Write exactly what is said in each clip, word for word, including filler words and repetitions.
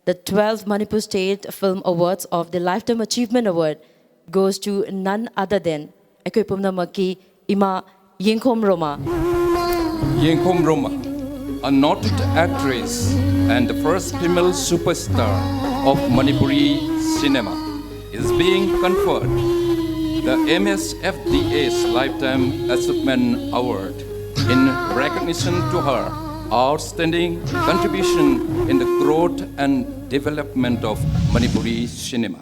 The twelfth Manipur State Film Awards of the Lifetime Achievement Award goes to none other than ꯑꯩꯈꯣꯏ ꯄꯨꯝꯅꯃꯛꯀꯤ ꯏꯃꯥ ꯌꯦꯡꯈꯣꯝ ꯔꯣꯃꯥ꯫ Yengkhom Roma, a noted actress and the first female superstar of Manipuri cinema, is being conferred the M S F D A's Lifetime Achievement Award in recognition to her outstanding contribution in the growth and development of Manipuri cinema.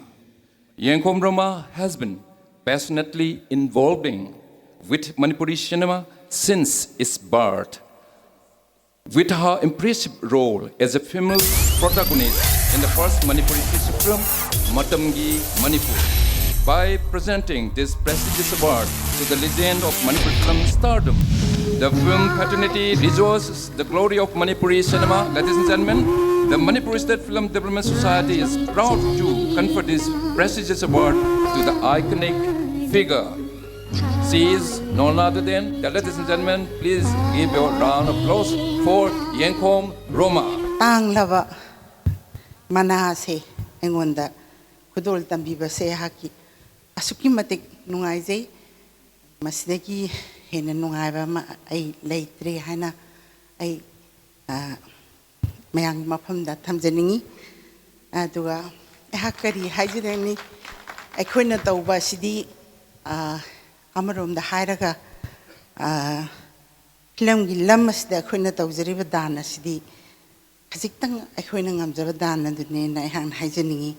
Yengkhom Roma has been passionately involving with Manipuri cinema since its birth, with her impressive role as a female protagonist in the first Manipuri feature film, Matamgi Manipur. By presenting this prestigious award to the legend of Manipuri film stardom, the film fraternity rejoices the glory of Manipuri cinema. Ladies and gentlemen, the Manipuri State Film Development Society is proud to confer this prestigious award to the iconic figure. She is none other than, the ladies and gentlemen, please give your round of applause for Yengkhom Roma. ꯇꯥꯡꯂꯕ ꯃꯅꯥꯁꯦ ꯑꯩꯉꯣꯟꯗ ꯈꯨꯗꯣꯜ ꯇꯝꯕꯤꯕꯁꯦ ꯑꯩꯍꯥꯛꯀꯤ ꯑꯁꯨꯛꯀꯤ ꯃꯇꯤꯛ ꯅꯨꯡꯉꯥꯏꯖꯩ꯫ ꯃꯁꯤꯗꯒꯤ ꯍꯦꯟꯅ ꯅꯨꯡꯉꯥꯏꯕ ꯑꯃ ꯑꯩ ꯂꯩꯇ꯭ꯔꯦ ꯍꯥꯏꯅ ꯑꯩ ꯃꯌꯥꯝꯒꯤ ꯃꯐꯝꯗ ꯊꯝꯖꯅꯤꯡꯏ꯫ ꯑꯗꯨꯒ ꯑꯩꯍꯥꯛ ꯀꯔꯤ ꯍꯥꯏꯖꯅꯤꯡꯏ? ꯑꯩꯈꯣꯏꯅ ꯇꯧꯕ ꯑꯁꯤꯗꯤ ꯑꯃꯔꯣꯝꯗ ꯍꯥꯏꯔꯒ ꯐꯤꯂꯝꯒꯤ ꯂꯝ ꯑꯁꯤꯗ ꯑꯩꯈꯣꯏꯅ ꯇꯧꯖꯔꯤꯕ ꯗꯥꯟ ꯑꯁꯤꯗꯤ ꯈꯖꯤꯛꯇꯪ ꯑꯩꯈꯣꯏꯅ ꯉꯝꯖꯕ ꯗꯥꯟ ꯑꯗꯨꯅꯦꯅ ꯑꯩꯍꯥꯛꯅ ꯍꯥꯏꯖꯅꯤꯡꯏ꯫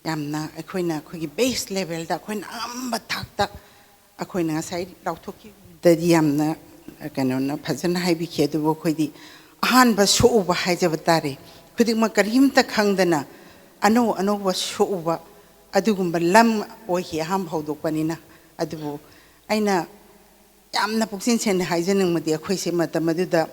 ꯌꯥꯝꯅ ꯑꯩꯈꯣꯏꯅ ꯑꯩꯈꯣꯏꯒꯤ ꯕꯦꯁ ꯂꯦꯚꯦꯜꯗ ꯑꯩꯈꯣꯏꯅ ꯑꯉꯝꯕ ꯊꯥꯛꯇ ꯑꯩꯈꯣꯏꯅ ꯉꯁꯥꯏ ꯂꯥꯎꯊꯣꯛꯈꯤꯕꯗꯗꯤ ꯌꯥꯝꯅ ꯀꯩꯅꯣꯅ ꯐꯖꯅ ꯍꯥꯏꯕꯤꯈꯤ꯫ ꯑꯗꯨꯕꯨ ꯑꯩꯈꯣꯏꯗꯤ ꯑꯍꯥꯟꯕ ꯁꯣꯛꯎꯕ ꯍꯥꯏꯖꯕ ꯇꯥꯔꯦ꯫ ꯈꯨꯗꯤꯡꯃꯛ ꯀꯔꯤꯝꯇ ꯈꯪꯗꯅ ꯑꯅꯧ ꯑꯅꯧꯕ ꯁꯣꯛꯎꯕ ꯑꯗꯨꯒꯨꯝꯕ ꯂꯝ ꯑꯣꯏꯈꯤ ꯑꯍꯥꯟꯕ ꯍꯧꯗꯣꯛꯄꯅꯤꯅ꯫ ꯑꯗꯨꯕꯨ ꯑꯩꯅ ꯌꯥꯝꯅ ꯄꯨꯛꯆꯦꯜ ꯁꯦꯡꯅ ꯍꯥꯏꯖꯅꯤꯡꯕꯗꯤ ꯑꯩꯈꯣꯏꯁꯦ ꯃꯇꯝ ꯑꯗꯨꯗ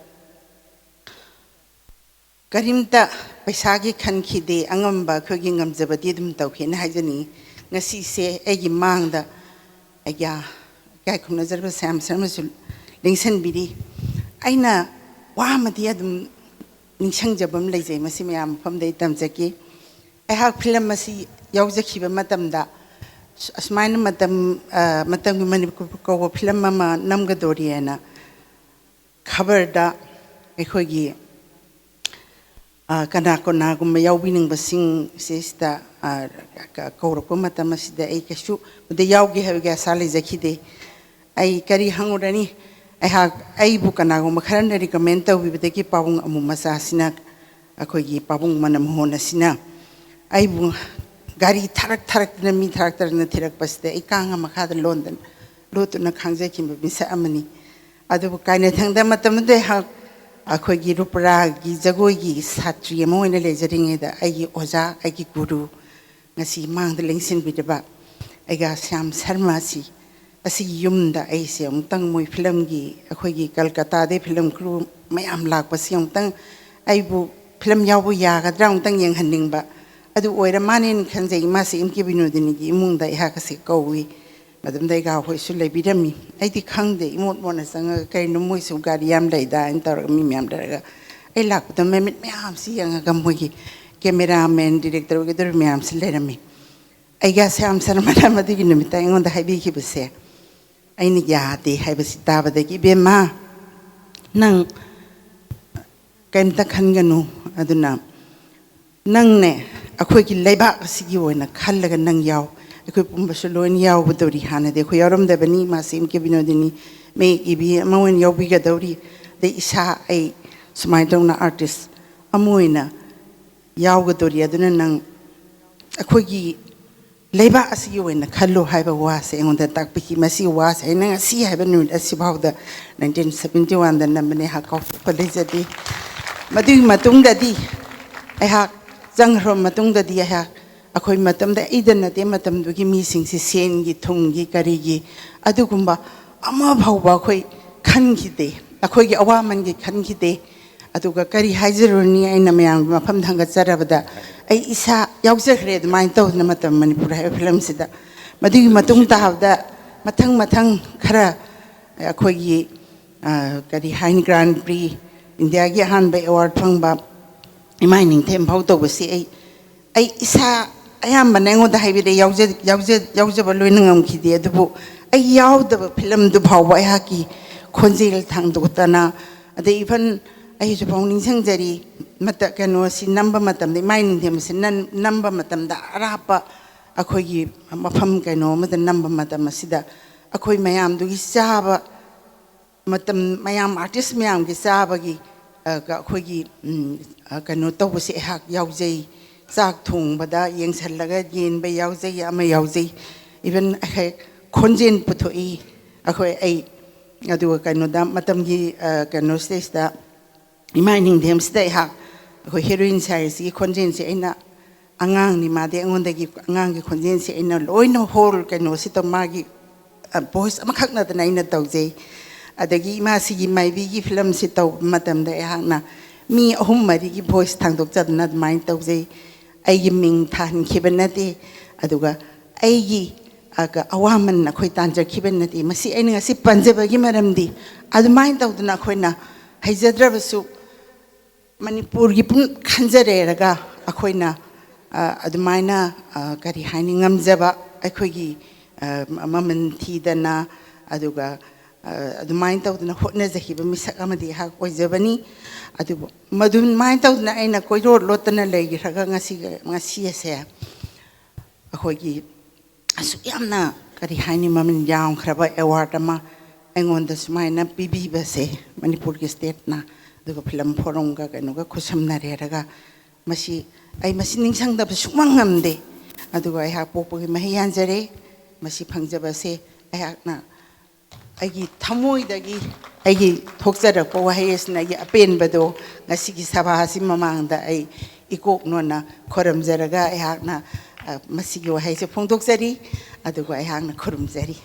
ꯀꯔꯤꯝꯇ ꯄꯩꯁꯥꯒꯤ ꯈꯟꯈꯤꯗꯦ, ꯑꯉꯝꯕ ꯑꯩꯈꯣꯏꯒꯤ ꯉꯝꯖꯕꯗꯤ ꯑꯗꯨꯝ ꯇꯧꯈꯤꯅ ꯍꯥꯏꯖꯅꯤꯡꯏ꯫ ꯉꯁꯤꯁꯦ ꯑꯩꯒꯤ ꯃꯥꯡꯗ ꯑꯩꯒꯤ ꯏꯀꯥꯏ ꯈꯨꯝꯅꯖꯔꯕ ꯁ꯭ꯌꯥꯝ ꯁꯔꯃꯁꯨ ꯂꯦꯡꯁꯟꯕꯤꯔꯤ꯫ ꯑꯩꯅ ꯋꯥ ꯑꯃꯗꯤ ꯑꯗꯨꯝ ꯅꯤꯡꯁꯤꯡꯖꯕ ꯑꯃ ꯂꯩꯖꯩ꯫ ꯃꯁꯤ ꯃꯌꯥꯝ ꯃꯐꯝꯗ ꯑꯩ ꯇꯝꯖꯒꯦ꯫ ꯑꯩꯍꯥꯛ ꯐꯤꯂꯝ ꯑꯁꯤ ꯌꯥꯎꯖꯈꯤꯕ ꯃꯇꯝꯗ, ꯑꯁꯨꯃꯥꯏꯅ ꯃꯇꯝ, ꯑ, ꯃꯇꯝꯒꯤ ꯃꯅꯤꯄꯨꯔ ꯀꯧꯕ ꯐꯤꯂꯝ ꯑꯃ ꯅꯝꯒꯗꯣꯔꯤꯑꯅ ꯈꯕꯔꯗ ꯑꯩꯈꯣꯏꯒꯤ, ꯑ, ꯀꯅꯥ ꯀꯅꯥꯒꯨꯝꯕ ꯌꯥꯎꯕꯤꯅꯤꯡꯕꯁꯤꯡ ꯁꯤꯁꯤꯗ, ꯑ, ꯀ-, ꯀꯧꯔꯛꯄ ꯃꯇꯝ ꯑꯁꯤꯗ ꯑꯩ ꯀꯩꯁꯨ ꯃꯗ ꯌꯥꯎꯒꯦ ꯍꯥꯏꯕꯒꯤ ꯑꯁꯥ ꯂꯩꯖꯈꯤꯗꯦ꯫ ꯑꯩ ꯀꯔꯤ ꯍꯪꯉꯨꯔꯅꯤ? ꯑꯩꯍꯥꯛ, ꯑꯩꯕꯨ ꯀꯅꯥꯒꯨꯝꯕ ꯈꯔꯅ recommend ꯇꯧꯕꯤꯕꯗꯒꯤ ꯄꯥꯕꯨꯡ ꯑꯃꯨ ꯃꯆꯥꯁꯤꯅ, ꯑꯩꯈꯣꯏꯒꯤ ꯄꯥꯕꯨꯡ ꯃꯅꯝꯍꯣꯟ ꯑꯁꯤꯅ ꯑꯩꯕꯨ ꯒꯥꯔꯤ ꯊꯥꯔꯛ ꯊꯥꯔꯛꯇꯅ, ꯃꯤ ꯊꯥꯔꯛ ꯊꯥꯔꯛꯇꯅ ꯊꯤꯔꯛꯄꯁꯤꯗ ꯑꯩ ꯀꯥꯡ ꯃꯈꯥꯗ ꯂꯣꯟꯗꯅ, ꯂꯣꯠꯇꯨꯅ ꯈꯥꯡꯖꯈꯤꯕ ꯃꯤꯁꯛ ꯑꯃꯅꯤ꯫ ꯑꯗꯨꯕꯨ ꯀꯥꯏꯅꯊꯪꯗ ꯃꯇꯝꯗꯨꯗ ꯑꯩꯍꯥꯛ ꯑꯩꯈꯣꯏꯒꯤ ꯔꯨꯄ꯭ꯔꯥꯒꯤ ꯖꯒꯣꯏꯒꯤ ꯁꯥꯇ꯭ꯔꯤ ꯑꯃ ꯑꯣꯏꯅ ꯂꯩꯖꯔꯤꯉꯩꯗ ꯑꯩꯒꯤ ꯑꯣꯖꯥ, ꯑꯩꯒꯤ ꯒꯨꯔꯨ, ꯉꯁꯤ ꯃꯥꯡꯗ ꯂꯦꯡꯁꯤꯟꯕꯤꯔꯕ ꯑꯩꯒ ꯁ꯭ꯌꯥꯝ ꯁꯔꯃ ꯑꯁꯤ, ꯑꯁꯤꯒꯤ ꯌꯨꯝꯗ ꯑꯩꯁꯦ ꯑꯃꯨꯛꯇꯪ ꯃꯣꯏ ꯐꯤꯂꯝꯒꯤ, ꯑꯩꯈꯣꯏꯒꯤ ꯀꯜꯀꯇꯥꯗꯩ ꯐꯤꯂꯝ ꯀ꯭ꯔꯨ ꯃꯌꯥꯝ ꯂꯥꯛꯄꯁꯤ ꯑꯃꯨꯛꯇꯪ ꯑꯩꯕꯨ ꯐꯤꯂꯝ ꯌꯥꯎꯕ ꯌꯥꯒꯗ꯭ꯔꯥ ꯑꯃꯨꯛꯇꯪ ꯌꯦꯡꯍꯟꯅꯤꯡꯕ ꯑꯗꯨ ꯑꯣꯏꯔ ꯃꯥꯅꯦꯅ ꯈꯟꯖꯩ꯫ ꯃꯥꯁꯤ ꯑꯦꯝ ꯀꯦ ꯕꯤꯅꯣꯗꯤꯅꯤꯒꯤ ꯏꯃꯨꯡꯗ ꯑꯩꯍꯥꯛ ꯑꯁꯤ ꯀꯧꯏ꯫ ꯃꯇꯝꯗ ꯑꯩꯒ ꯍꯣꯏꯁꯨ ꯂꯩꯕꯤꯔꯝꯃꯤ꯫ ꯑꯩꯗꯤ ꯈꯪꯗꯦ, ꯏꯃꯣꯠ ꯃꯣꯠꯅ ꯆꯪꯉꯒ, "ꯀꯩꯅꯣ ꯃꯣꯏꯁꯨ ꯒꯥꯔꯤ ꯌꯥꯝ ꯂꯩꯗꯥ" ꯍꯥꯏꯅ ꯇꯧꯔꯒ ꯃꯤ ꯃꯌꯥꯝ ꯂꯩꯔꯒ ꯑꯩ ꯂꯥꯛꯄꯗ ꯃꯃꯤꯠ ꯃꯌꯥꯝꯁꯤ ꯌꯦꯡꯉꯒ ꯃꯣꯏꯒꯤ cameraman, director ꯑꯣꯏꯒꯗꯧꯔꯤꯕ ꯃꯌꯥꯝꯁꯤ ꯂꯩꯔꯝꯃꯤ꯫ ꯑꯩꯒ ꯁ꯭ꯌꯥꯝ ꯁꯔꯃꯅ ꯃꯗꯨꯒꯤ ꯅꯨꯃꯤꯠꯇ ꯑꯩꯉꯣꯟꯗ ꯍꯥꯏꯕꯤꯈꯤꯕꯁꯦ, ꯑꯩꯅ ꯌꯥꯗꯦ ꯍꯥꯏꯕꯁꯤ ꯇꯥꯕꯗꯒꯤ, "ꯏꯕꯦꯝꯃ, ꯅꯪ ꯀꯩꯝꯇ ꯈꯟꯒꯅꯨ, ꯑꯗꯨꯅ ꯅꯪꯅꯦ ꯑꯩꯈꯣꯏꯒꯤ ꯂꯩꯕꯥꯛ ꯑꯁꯤꯒꯤ ꯑꯣꯏꯅ ꯈꯜꯂꯒ ꯅꯪ ꯌꯥꯎ꯫ ꯑꯩꯈꯣꯏ ꯄꯨꯝꯕꯁꯨ ꯂꯣꯏꯅ ꯌꯥꯎꯒꯗꯧꯔꯤ꯫ ꯍꯥꯟꯅꯗꯤ ꯑꯩꯈꯣꯏ ꯌꯥꯎꯔꯝꯗꯕꯅꯤ, ꯃꯥꯁꯤ ꯑꯦꯝ ꯀꯦ ꯕꯤꯅꯣꯗꯤꯅꯤ ꯃꯌꯦꯛ ꯏꯕꯤ ꯑꯃ ꯑꯣꯏꯅ ꯌꯥꯎꯕꯤꯒꯗꯧꯔꯤ, ꯑꯗꯩ ꯏꯁꯥ ꯑꯩ ꯁꯨꯃꯥꯏꯅ ꯇꯧꯅ artist ꯑꯃ ꯑꯣꯏꯅ ꯌꯥꯎꯒꯗꯧꯔꯤ꯫ ꯑꯗꯨꯅ ꯅꯪ ꯑꯩꯈꯣꯏꯒꯤ ꯂꯩꯕꯥꯛ ꯑꯁꯤꯒꯤ ꯑꯣꯏꯅ ꯈꯜꯂꯨ" ꯍꯥꯏꯕ ꯋꯥꯁꯦ ꯑꯩꯉꯣꯟꯗ ꯇꯥꯛꯄꯤꯈꯤ꯫ ꯃꯁꯤ ꯋꯥꯁꯦ ꯑꯩꯅ ꯉꯁꯤ ꯍꯥꯏꯕ ꯅꯨꯃꯤꯠ ꯑꯁꯤꯐꯥꯎꯗ, ꯅꯥꯏꯟꯇꯤꯟ ꯁꯕꯦꯟꯇꯤ ꯋꯥꯟꯗ ꯅꯝꯕꯅꯦ, ꯑꯩꯍꯥꯛ ꯀꯥꯎꯊꯣꯛꯄ ꯂꯩꯖꯗꯦ꯫ ꯃꯗꯨꯒꯤ ꯃꯇꯨꯡꯗꯗꯤ ꯑꯩꯍꯥꯛ ꯆꯪꯈ꯭ꯔꯕ ꯃꯇꯨꯡꯗꯗꯤ ꯑꯩꯍꯥꯛ, ꯑꯩꯈꯣꯏ ꯃꯇꯝꯗ ꯑꯩꯗ ꯅꯠꯇꯦ, ꯃꯇꯝꯗꯨꯒꯤ ꯃꯤꯁꯤꯡꯁꯤ ꯁꯦꯟꯒꯤ, ꯊꯨꯝꯒꯤ, ꯀꯔꯤꯒꯤ ꯑꯗꯨꯒꯨꯝꯕ ꯑꯃ ꯐꯥꯎꯕ ꯑꯩꯈꯣꯏ ꯈꯟꯈꯤꯗꯦ, ꯑꯩꯈꯣꯏꯒꯤ ꯑꯋꯥꯃꯟꯒꯤ ꯈꯟꯈꯤꯗꯦ꯫ ꯑꯗꯨꯒ ꯀꯔꯤ ꯍꯥꯏꯖꯔꯨꯅꯤ, ꯑꯩꯅ ꯃꯌꯥꯝꯒꯤ ꯃꯐꯝꯗ ꯍꯪꯒꯠꯆꯔꯕꯗ ꯑꯩ ꯏꯁꯥ ꯌꯥꯎꯖꯈ꯭ꯔꯦ꯫ ꯑꯗꯨꯃꯥꯏꯅ ꯇꯧꯗꯅ ꯃꯇꯝ ꯃꯅꯤꯄꯨꯔ ꯍꯥꯏꯕ ꯐꯤꯂꯝꯁꯤꯗ, ꯃꯗꯨꯒꯤ ꯃꯇꯨꯡ ꯇꯥꯕꯗ ꯃꯊꯪ ꯃꯊꯪ ꯈꯔ ꯑꯩꯈꯣꯏꯒꯤ, ꯑ, ꯀꯔꯤ ꯍꯥꯏꯅꯤ, Grand Prix ꯏꯟꯗꯤꯌꯥꯒꯤ ꯑꯍꯥꯟꯕ ꯑꯦꯋꯥꯔꯗ ꯐꯪꯕ ꯏꯃꯥꯏ ꯅꯤꯡꯊꯦꯝ ꯐꯥꯎ ꯇꯧꯕꯁꯤ ꯑꯩ, ꯑꯩ ꯏꯁꯥ ꯑꯌꯥꯝꯕꯅ ꯑꯩꯉꯣꯟꯗ ꯍꯥꯏꯕꯗ ꯌꯥꯎꯖ-, ꯌꯥꯎꯖ-, ꯌꯥꯎꯖꯕ ꯂꯣꯏꯅ ꯉꯝꯈꯤꯗꯦ꯫ ꯑꯗꯨꯕꯨ ꯑꯩ ꯌꯥꯎꯗꯕ ꯐꯤꯂꯝꯗꯨ ꯐꯥꯎꯕ ꯑꯩꯍꯥꯛꯀꯤ ꯈꯣꯟꯖꯦꯜ ꯊꯥꯡꯗꯣꯛꯇꯅ, ꯑꯗꯩ even ꯑꯩ ꯍꯧꯖꯤꯛꯐꯥꯎ ꯅꯤꯡꯁꯤꯡꯖꯔꯤ, ꯃꯇ-, ꯀꯩꯅꯣꯁꯤ ꯅꯝꯕ ꯃꯇꯝꯗ, ꯏꯃꯥꯏ ꯅꯤꯡꯊꯦꯝ ꯑꯁꯤ ꯅꯟ-, ꯅꯝꯕ ꯃꯇꯝꯗ ꯑꯔꯥꯞꯄ ꯑꯩꯈꯣꯏꯒꯤ ꯃꯐꯝ ꯀꯩꯅꯣ ꯑꯃꯗ ꯅꯝꯕ ꯃꯇꯝ ꯑꯁꯤꯗ ꯑꯩꯈꯣꯏ ꯃꯌꯥꯝꯗꯨꯒꯤ ꯆꯥꯕ ꯃꯇꯝ, ꯃꯌꯥꯝ ꯑꯥꯔꯇꯤꯁ ꯃꯌꯥꯝꯒꯤ ꯆꯥꯕꯒꯤ, ꯑ, ꯀ-, ꯑꯩꯈꯣꯏꯒꯤ, ꯎꯝ, ꯑ, ꯀꯩꯅꯣ ꯇꯧꯕꯁꯦ ꯑꯩꯍꯥꯛ ꯌꯥꯎꯖꯩ꯫ ꯆꯥꯛ ꯊꯣꯡꯕꯗ ꯌꯦꯡꯁꯜꯂꯒ ꯌꯦꯟꯕ ꯌꯥꯎꯖꯩ, ꯑꯃ ꯌꯥꯎꯖꯩ꯫ Even ꯑꯩꯈꯣꯏ ꯈꯣꯟꯖꯦꯜ ꯄꯨꯊꯣꯛꯏ꯫ ꯑꯩꯈꯣꯏ, ꯑꯩ, ꯑꯗꯨꯒ ꯀꯩꯅꯣꯗ ꯃꯇꯝꯒꯤ, ꯑ, ꯀꯩꯅꯣ ꯁꯤꯗꯩꯁꯤꯗ ꯏꯃꯥ ꯅꯤꯡꯊꯦꯝꯁꯤꯗ ꯑꯩꯍꯥꯛ ꯑꯩꯈꯣꯏ ꯍꯦꯔꯣꯏꯟ ꯁꯥꯏꯁꯤꯒꯤ ꯈꯣꯟꯖꯦꯜꯁꯦ ꯑꯩꯅ ꯑꯉꯥꯡꯅꯤ, ꯃꯥꯗꯤ ꯑꯩꯉꯣꯟꯗꯒꯤ ꯑꯉꯥꯡꯒꯤ ꯈꯣꯟꯖꯦꯜꯁꯦ ꯑꯩꯅ ꯂꯣꯏꯅ ꯍꯣꯜ ꯀꯩꯅꯣꯁꯤꯗ ꯃꯥꯒꯤ, ꯑ, ꯚꯣꯏꯁ ꯑꯃꯈꯛ ꯅꯠꯇꯅ ꯑꯩꯅ ꯇꯧꯖꯩ꯫ ꯑꯗꯒꯤ ꯏꯃꯥꯁꯤꯒꯤ ꯃꯥꯏꯕꯤꯒꯤ ꯐꯤꯂꯝꯁꯤ ꯇꯧꯕ ꯃꯇꯝꯗ ꯑꯩꯍꯥꯛꯅ ꯃꯤ ꯑꯍꯨꯝ ꯃꯔꯤꯒꯤ ꯚꯣꯏꯁ ꯊꯥꯡꯗꯣꯛꯆꯗꯅ ꯑꯗꯨꯃꯥꯏꯅ ꯇꯧꯖꯩ꯫ ꯑꯩꯒꯤ ꯃꯤꯡ ꯊꯥꯍꯟꯈꯤꯕ ꯅꯠꯇꯦ, ꯑꯗꯨꯒ ꯑꯩꯒꯤ, ꯑ, ꯀ-, ꯑꯋꯥꯃꯟ ꯑꯩꯈꯣꯏ ꯇꯥꯟꯖꯈꯤꯕ ꯅꯠꯇꯦ꯫ ꯃꯁꯤ ꯑꯩꯅ ꯉꯁꯤ ꯄꯟꯖꯕꯒꯤ ꯃꯔꯝꯗꯤ ꯑꯗꯨꯃꯥꯏꯅ ꯇꯧꯗꯅ ꯑꯩꯈꯣꯏꯅ ꯍꯩꯖꯗ꯭ꯔꯕꯁꯨ ꯃꯅꯤꯄꯨꯔꯒꯤ ꯄꯨꯝ ꯈꯟꯖꯔꯦꯔꯒ ꯑꯩꯈꯣꯏꯅ, ꯑ, ꯑꯗꯨꯃꯥꯏꯅ, ꯑ, ꯀꯔꯤ ꯍꯥꯏꯅꯤ, ꯉꯝꯖꯕ ꯑꯩꯈꯣꯏꯒꯤ, ꯑ, ꯃꯃꯜ ꯊꯤꯗꯅ, ꯑꯗꯨꯒ, ꯑ, ꯑꯗꯨꯃꯥꯏꯅ ꯇꯧꯗꯅ ꯍꯣꯠꯅꯖꯈꯤꯕ ꯃꯤꯁꯛ ꯑꯃꯗꯤ ꯑꯩꯍꯥꯛ ꯑꯣꯏꯖꯕꯅꯤ꯫ ꯑꯗꯨꯕꯨ ꯃꯗꯨꯃꯥꯏꯅ ꯇꯧꯗꯅ ꯑꯩꯅ ꯀꯣꯏꯔꯣꯠ ꯂꯣꯠꯇꯅ ꯂꯩꯈ꯭ꯔꯒ ꯉꯁꯤ, ꯉꯁꯤ ꯑꯁꯦ ꯑꯩꯈꯣꯏꯒꯤ ꯑꯁꯨꯛ ꯌꯥꯝꯅ, ꯀꯔꯤ ꯍꯥꯏꯅꯤ, ꯃꯃꯜ ꯌꯥꯝꯈ꯭ꯔꯕ ꯑꯦꯋꯥꯔꯗ ꯑꯃ ꯑꯩꯉꯣꯟꯗ ꯁꯨꯃꯥꯏꯅ ꯄꯤꯕꯤꯕꯁꯦ, ꯃꯅꯤꯄꯨꯔꯒꯤ ꯁ꯭ꯇꯦꯠꯅ, ꯑꯗꯨꯒ ꯐꯤꯂꯝ ꯐꯣꯔꯝꯒ ꯀꯩꯅꯣꯒ ꯈꯨꯠꯁꯝꯅꯔꯦꯔꯒ, ꯃꯁꯤ, ꯑꯩ ꯃꯁꯤ ꯅꯤꯡꯁꯤꯡꯗꯕ ꯁꯨꯡꯉꯝ ꯉꯝꯗꯦ꯫ ꯑꯗꯨꯒ ꯑꯩꯍꯥꯛ ꯄꯣꯛꯄꯒꯤ ꯃꯍꯩ ꯌꯥꯟꯖꯔꯦ꯫ ꯃꯁꯤ ꯐꯪꯖꯕꯁꯦ ꯑꯩꯍꯥꯛꯅ ꯑꯩꯒꯤ ꯊꯃꯣꯏꯗꯒꯤ ꯑꯩꯒꯤ ꯊꯣꯛꯆꯔꯛꯄ ꯋꯥꯍꯩ ꯑꯁꯤꯅ ꯑꯩꯒꯤ ꯑꯄꯦꯟꯕꯗꯣ ꯉꯁꯤꯒꯤ ꯁꯚꯥ ꯑꯁꯤ ꯃꯃꯥꯡꯗ ꯑꯩ ꯏꯀꯣꯛ ꯅꯣꯟꯅ ꯈꯣꯏꯔꯝꯖꯔꯒ ꯑꯩꯍꯥꯛꯅ, ꯑ, ꯃꯁꯤꯒꯤ ꯋꯥꯍꯩꯁꯦ ꯐꯣꯡꯗꯣꯛꯆꯔꯤ, ꯑꯗꯨꯒ ꯑꯩꯍꯥꯛꯅ ꯈꯨꯔꯨꯝꯖꯔꯤ꯫